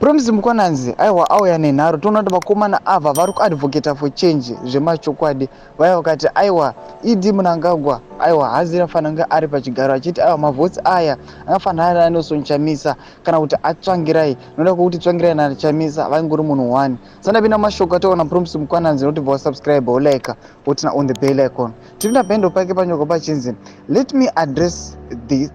Promise Mukwananzi, aiwa, auya nenharo. Toona kuti vakomana ava vari kuadvocata for change zvemachokwadi. Vaya vakati, aiwa, ED Mnangagwa, aiwa, hazi rafanira kunge ari pachigaro, achiti, aiwa, mavotes aya angafanira ari aNelson Chamisa kana kuti aTsvangirai, noda kwekuti Tsvangirai naChamisa vaingori munhu one. Sandapinda mashoko ataona Promise Mukwananzi, nokuti bva wasubscribe, wolike, woturn on the bell icon. Tipinda pendo pake panyoko pachinzi, "Let me address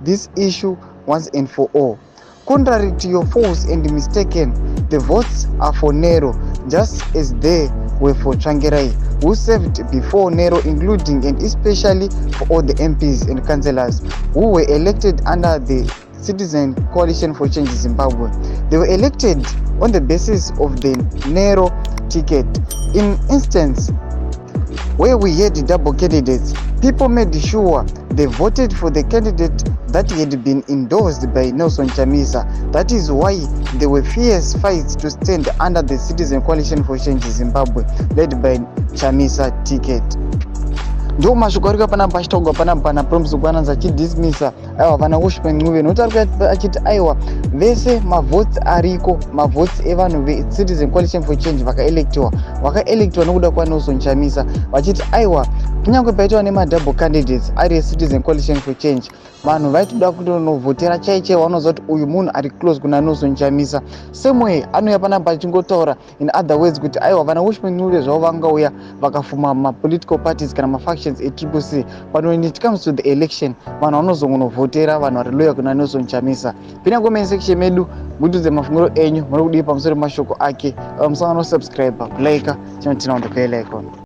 this issue once and for all. Contrary to your false and mistaken, the votes are for Nero just as they were for Tsvangirai, who served before Nero, including and especially for all the MPs and councillors who were elected under the Citizen Coalition for Change Zimbabwe. They were elected on the basis of the Nero ticket. In instance where we had double candidates, people made sure they voted for the candidate that had been endorsed by Nelson Chamisa. That is why there were fierce fights to stand under the Citizen Coalition for Change Zimbabwe led by Chamisa ticket." Ndo mashoko ari panapa achitaurwa panapa naPromise Mkwananzi, achidismissa, aiwa, vana Welshman Ncube, nokuti ari achiti, aiwa, vese mavotes ariko, mavotes evanhu veCitizen Coalition for Change vakaelectiwa, vakaelectiwa nokuda kwaNelson Chamisa, vachiti, aiwa, kunyange paitwa nemadouble candidates ari eCitizen Coalition for Change, vanhu vaitoda kutonovhotera chai chai vanoziva kuti uyu munhu ari close kuna Nelson Chamisa. Same way anouya panapa achingotaura in other words kuti, aiwa, vana Welshman Ncube zvavo vangauya vakafuma mapolitical parties kana mafactions eTriple C, but when it comes to the election, vanhu vanozongonovhotera vanhu vari loyal kuna Nelson Chamisa. Pinda comment section medu, mutiudze mafungiro enyu, muri kudii pamusoro pemashoko ake. Musangano, subscribe, kulike, chinoturn on the bell icon.